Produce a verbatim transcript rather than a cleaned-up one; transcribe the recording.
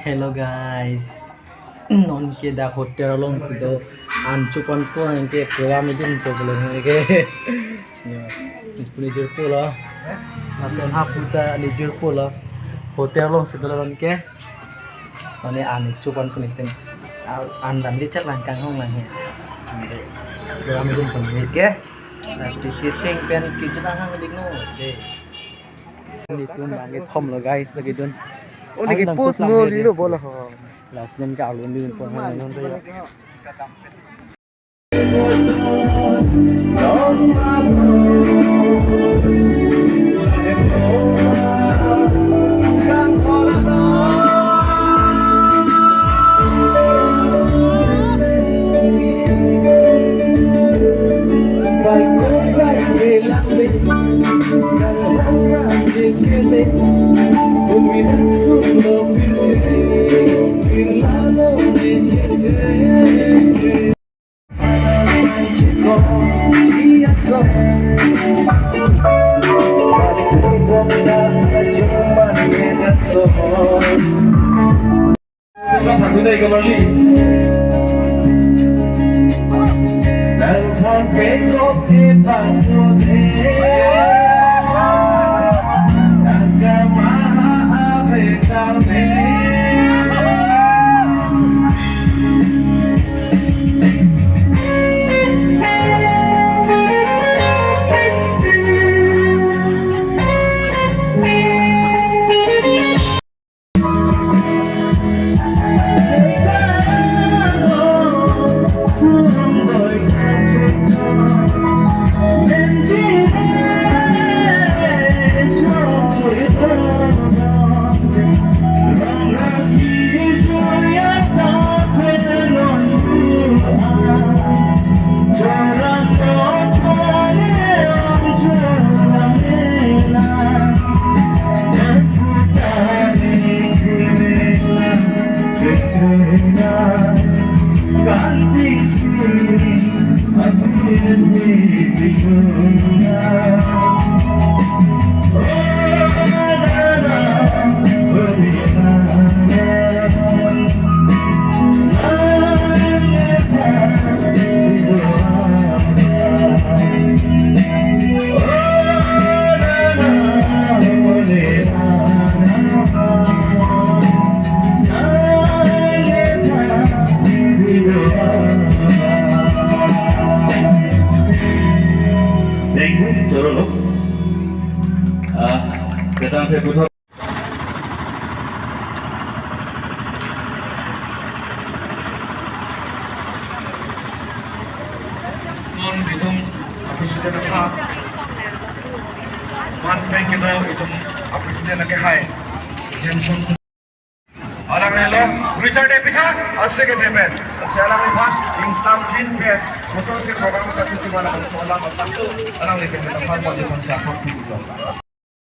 Hello guys, non ke dak hotel alongsi do, an choponpo, anke program idun to bolo ke. Ya, ipu nejirpo lo, aton hapu ta nejirpo lo. Hotel alongsi do non ke, mane an choponpo nitin. An dam di chat lang kanghong lang he. Program idunpo ni ke. Lasi kecheng pen kejut anghang dik no. Nelitum bang kethom lo guys, lake dun. Oh, lake post mo lilo bola ho. Lasi non ke alun dun po, non. Thank you, Chorolo. Ah, ketang phe puthot. Non itum a-president aphan man pen kedo itum a-president akehai Jameson. Alang helo Richard Debithang, ase ke thepen, ase alangliphan ingsamjin pen, kosonsi program kachechimar alam so alam asakso, alanglipen aphan pajepon si apot pilo.